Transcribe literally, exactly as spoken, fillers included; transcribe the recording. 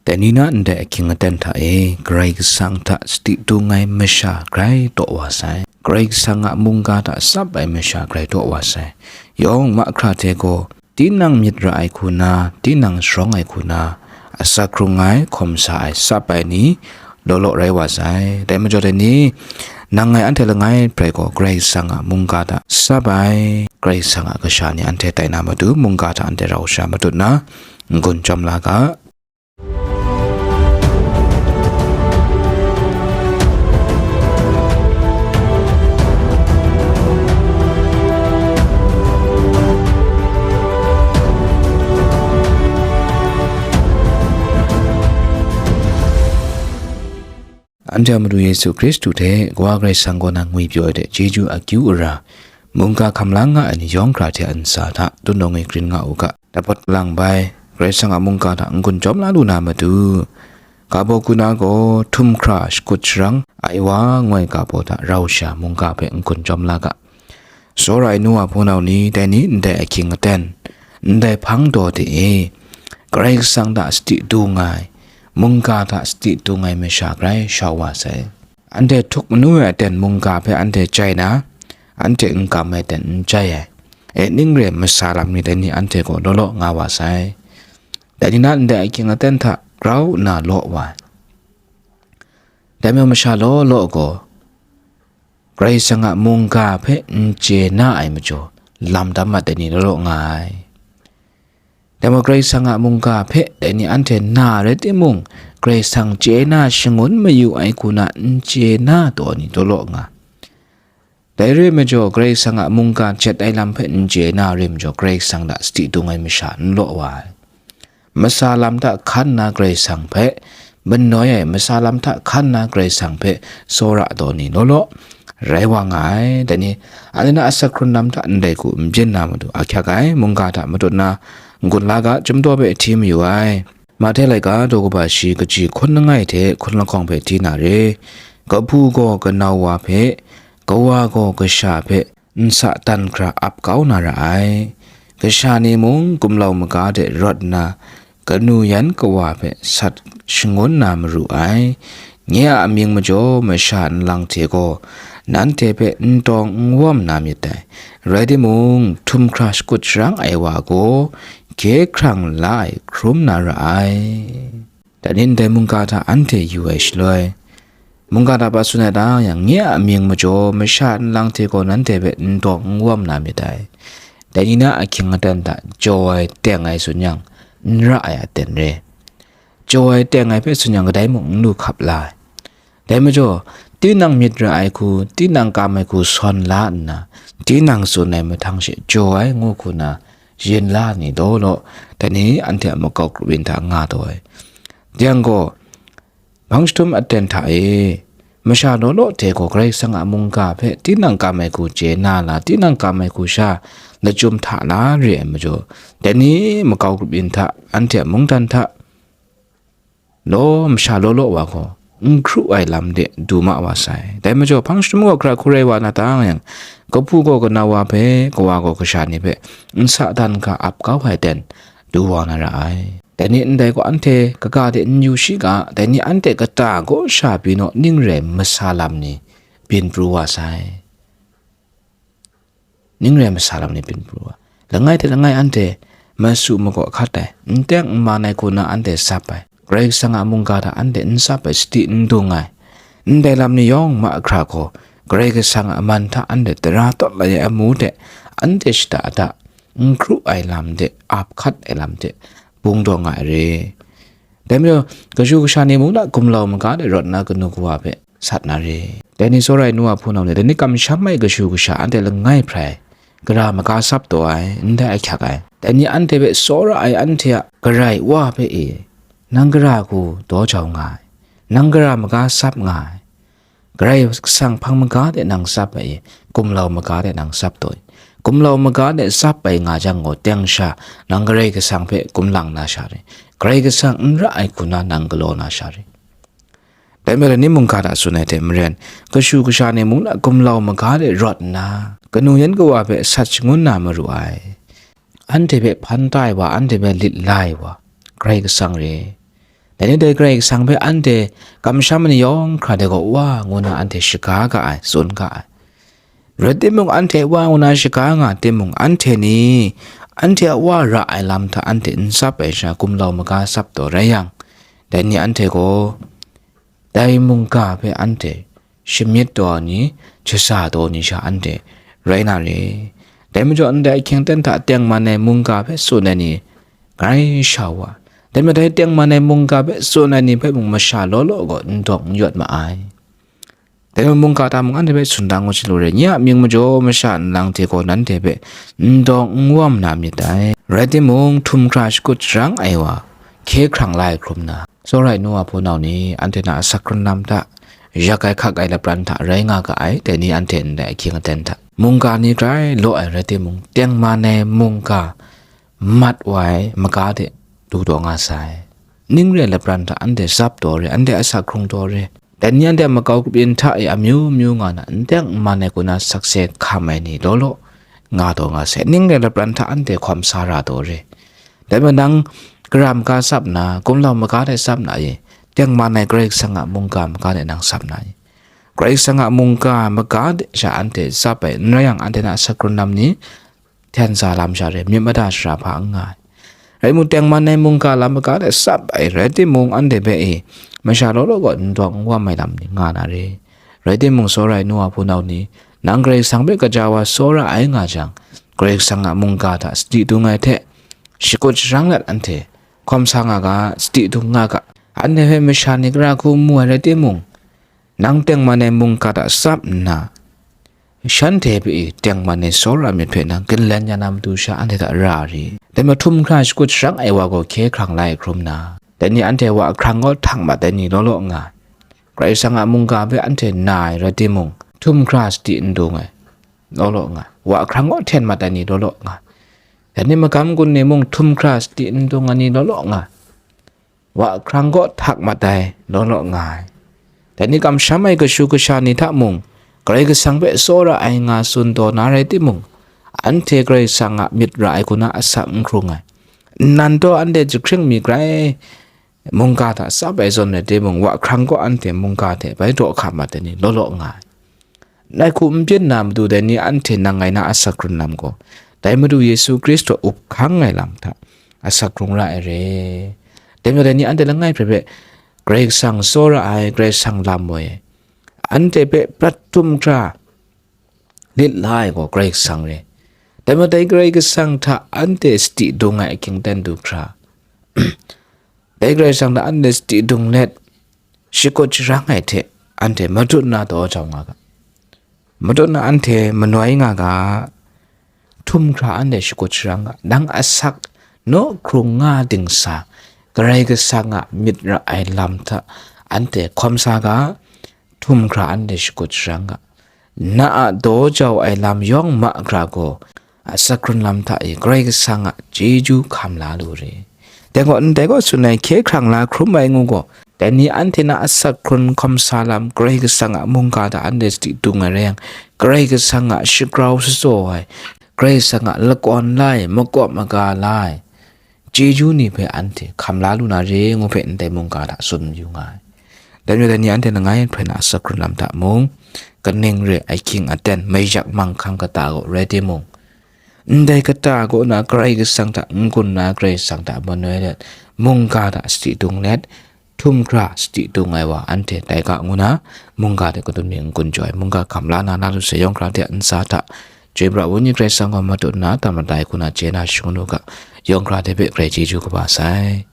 Dai ni na ndai ahkying aten hta e, Karai Kasang hta sadi dung ai masha grai taw wa sai. Karai Kasang a mungga hta tsap ai masha grai taw wa sai. Yawng mahkra hte gaw, tinang myit ra ai hku na, tinang sharawng ai hku na, asak hkrung ai, hkawm sa ai, tsap ai ni, law law rai wa sai. Dai majaw dai ni, nang ngai anhte langai hpe gaw Karai Kasang a mungga hta tsap ai, Karai Kasang a kasha ni anhte tai na matu, mungga hta anhte rau sha matut na, n-gun chyawm la ga. Anhte a Madu Yesu Hkristu hte Kawa Karai Kasang kaw na ngwipyaw ai hte chyeju akyu ara, mungga hkam la nga ai ni yawng hkra hte a ntsa hta, tutnawng e grin nga u ga. Dapawt lang bai, Karai Kasang a mungga hta n-gun chyawm la lu na matu, ga baw ku na gaw, htum hkra shakut sharang ai wa ngoi ga baw hta rau sha mungga hpe n-gun chyawm la ga. Tsawra ai nu wa hpunau ni, dai ni ndai ahkying aten, ndai hpang daw de e, Karai Kasang hta sadi dung ai, mungga hta sadi dung ai masha grai shau wa sai. Anhte htuk manu ai aten mungga hpe anhte chyai na, anhte n kam ai aten n chyai ai. E, ning re ai masa lam ni dai ni anhte gaw law law nga wa sai. Dai ni na ndai ahkying aten hta grau nna law wa ai. Dai majaw masha law law gaw, Karai Kasang a mungga hpe n chye na ai majaw, lam dam mat ai ni law law nga ai. Dai majaw Karai Kasang a mungga hpe dai ni anhte na rai timung, Karai Kasang chye na shangun mayu ai hku na n chye na taw ni law law nga. Dai re ai majaw, Karai Kasang a mungga jet ai lam hpe n chye na re majaw, Karai Kasang hta sadi dung ai masha n law wa ai. Masa lam hta hkan na Karai Kasang hpe manoi ai, masa lam hta hkan na Karai Kasang hpe tsawra taw ni law law rai wa nga ai. Dai ni, anhte na asak hkrun lam hta ndai hku n byin na matu, ahkyak ai, mungga hta matut na, n-gun la ga, chyum daw hpe hti mayu ai. Mahte laika daw kaba shi kaji hkun langai hte hkun lahkawng hpe hti na re, kahpu gaw kanau wa hpe, kawa gaw kasha hpe, nsa dan hkra ap kau na ra ai. Kasha ni mung gumlau maga de rawt nna, kanu yan kawa hpe sat shangun na maru ai. Nye a amying majaw masha nlang hte gaw nanhte hpe n tawng n wawm na myit dai. Rai timung, htum hkra shakut sharang ai wa gaw hkye hkrang la ai hkrum na ra ai. Dai ni ndai mungga hta anhte yu ai shaloi, mungga hta hpa tsun ai ta yang, nye a amying majaw masha nlang hte gaw nanhte hpe n tawng n wawm na myit dai. Dai ni na ahkying aten hta jaw ai teng ai tsun yang, n ra ai aten re. Jaw ai teng ai hpe tsun yang, kadai mung n lu hkap la ai. Dai majaw, tinang myit ra ai hku, tinang kam ai hku sawn la nna, tinang tsun ai mahtang she jaw ai ngu hku na, yin la ni law law, dai ni anhte a makau grup yin hta nga taw ai. Yang gaw, hpang jahtum aten hta e, masha law law hte gaw Karai Kasang a mungga hpe tinang kam ai hku chye na la, tinang kam ai hku sha lachyum hta la re ai majaw, dai ni makau grup yin hta, anhte a mungdan hta, law masha law law wa gaw, n hkru ai lam de du ma wa sai. Dai majaw, hpang jahtum gaw hkra hku rai wa na ta nga yang, kahpu gaw kanau wa hpe, kawa gaw kasha ni hpe, nsa dan hkra ap kau ai ten, du wa na ra ai. Dai ni ndai gaw anhte kaga de n yu shi ga, dai ni anhte kata gaw sha pyi naw ning rai masa lam ni byin pru wa sai. Ning rai masa lam ni byin pru wa. Langai hte langai anhte masu magaw hkat ai, n teng n man ai hku na anhte sap ai. Karai Kasang a mungga hta anhte n sap ai, sadi n dung ai. Ndai lam ni yawng mahkra gaw, Karai Kasang a man hta anhte tara tawt lai ai amu de, anhte shada da, n hkru ai lam de, ap hkat ai lam de, bung daw nga ai re. Dai majaw, kashu kasha ni mung na gumlau maga de rawt nna kanu kawa hpe sat na re. Dai ni tsawra ai nu wa hpunau ni, dai ni kamsham ai kashu kasha anhte langai hprai, gara maga sap taw ai, ndai ahkyak ai. Dai ni anhte hpe tsawra ai anhte a Karai Wa hpe e, nang gara hku daw jau nga ai, nang gara maga sap nga ai, Karai Kasang hpang maga de nang sap ai, gumlau maga de nang sap taw ai. Gumlau maga de sap ai nga jang gaw, teng sha nang Karai Kasang hpe gumlang na sha re. Karai Kasang n ra ai hku na nang galaw na sha re. Dai majaw ni mungga hta tsun ai hte maren, kashu kasha ni mung na gumlau maga de rawt nna, kanu yan kawa hpe sat shangun na maru ai. Anhte hpe hpan tai wa, anhte hpe lit lai wa, Karai Kasang re. Dai ni dai Karai Kasang hpe anhte kamsham ai ni yawng hkra de gaw Wa ngu na anhte shaga ga ai, tsun ga ai. Rai timung, anhte Wa ngu na shaga nga timung, anhte ni anhte a Wa ra ai lam hta anhte n tsap ai sha, gumlau maga tsap taw rai yang, dai ni anhte gaw dai mungga hpe anhte shamyit taw ai ni, shaza taw ai ni sha anhte rai na re. Dai majaw, ndai ahkying aten hta tengman ai mungga hpe tsun ai ni grai sha wa. Dai majaw, dai tengman ai mungga hpe tsun ai ni hpe mung masha law law gaw n dawng n yawt ma ai. Dai majaw, mungga hta mung anhte hpe tsun da ngu sa lu re, nye a mying majaw masha nlang hte gaw nanhte hpe n dawng n wam na myit dai. Rai timung, htum hkra shakut sharang ai wa, hkye hkrang la ai hkrum na, tsawra ai nu wa hpunau ni, anhte na asak hkrun lam hta, yak ai hkak ai lapran hta rai nga ga ai, dai ni anhte ndai ahkying aten hta. Mungga ni grai law ai rai timung, tengman ai mungga mat wa ai maga de du taw nga sai. Ning re ai lapran hta anhte tsap taw re, anhte asak hkrung taw re. Dai ni anhte a makau grup yin hta e amyu myu nga na, n teng n man ai hku na sakse hkam ai ni law law nga taw nga sai. Ning re ai lapran hta anhte hkawm sa ra taw re. Dai majaw nang gara maga tsap nna, gumlau maga de tsap na e, tengman ai Karai Kasang a mungga maga de nang tsap na e. Karai Kasang a mungga maga de sha anhte tsap ai n rai yang, anhte na asak hkrun lam ni hten sa lam sha re, myit mada shara hpa n nga ai. Rai timung, tengman ai mungga lam maga de tsap ai rai timung, anhte hpe e masha law law gaw n dawng n wam ai lam ni nga na re. Rai timung, tsawra ai nu wa hpunau ni, nang Karai Kasang hpe kaja wa tsawra ai nga jang, Karai Kasang a mungga hta sadi dung ai hte, shakut sharang let anhte hkawm sa nga ga, sadi dung nga ga. Anhte hpe masha ni gara hku mu ai rai timung, nang tengman ai mungga hta tsap nna, shanhte hpe e tengman ai tsawra myit hpe nang ginlen ya na matu sha anhte hta ra ri. Dai majaw, htum hkra shakut sharang ai wa gaw hkye hkrang la ai hkrum na, dai ni anhte wa hkrang kaw htak mat ai ni law law nga ai. Karai Kasang a mungga hpe anhte na ai rai timung, htum hkra sadi n dung ai law law nga ai. Wa hkrang kaw hten mat ai ni law law nga ai. Dai ni magam gun ni mung htum hkra sadi n dung ai ni law law nga ai. Wa hkrang kaw htak mat ai law law nga ai. Dai ni kamsham ai kashu kasha ni hta mung, Karai Kasang hpe tsawra ai nga tsun taw na rai timung, anhte Karai Kasang a myit ra ai hku na asak n hkrung ai. Nnan taw anhte jahkring mi grai mungga hta tsap ai zawn rai timung, wa hkrang kaw anhte mungga hte bai daw hka mat ai ni law law nga ai. Nai hku n byin na matu dai ni anhte nang ngai na asak hkrun lam gaw, dai Madu Yesu Hkristu a up hkang ai lam hta asak hkrung ra ai re. Dai majaw dai ni anhte langai hpe hpe Karai Kasang tsawra ai, Karai Kasang lam woi ai, anhte hpe prat htum hkra lit la ai gaw Karai Kasang re. Dai majaw dai Karai Kasang hta anhte sadi dung ai ahkying aten du hkra, dai Karai Kasang hta anhte sadi dung let, shakut sharang ai hte anhte matut na daw jau nga ga. Matut na anhte manoi nga ga, htum hkra anhte shakut sharang ga. Nang asak naw hkrung nga dingsa, Karai Kasang a myit ra ai lam hta anhte hkawm sa ga, htum hkra anhte shakut sharang ga. Na a daw jau ai lam yawng mahkra gaw, asak hkrun lam hta e Karai Kasang a chyeju hkam la lu re. Dai gaw, ndai gaw tsun ai hkye hkrang la hkrum ai ngu gaw, dai ni anhte na asak hkrun hkawm sa lam Karai Kasang a mungga hta anhte sadi dung ai rai yang, Karai Kasang a shagrau shazaw ai, Karai Kasang a lakwan la ai, makawp maga la ai chyeju ni hpe anhte hkam la lu na re ngu hpe ndai mungga hta tsun yu nga ai. Dai majaw dai ni anhte langai hpe na asak hkrun lam hta mung, kaning re ai ahkying aten, mai yak manghkang kata kaw rai timung, ndai kata kaw na Karai Kasang hta n-gun na Karai Kasang hta manoi let, mungga hta sadi dung let, htum hkra sadi dung ai wa anhte tai ga ngu na, mungga hte kadun mi n-gun jaw ai, mungga hkam la na, na lu sai yawng hkra de a ntsa hta, Chyoi pra Wenyi Karai Kasang gaw matut nna, tam matai hku na chye na shangun u ga, yawng hkra de hpe grai chyeju kaba sai.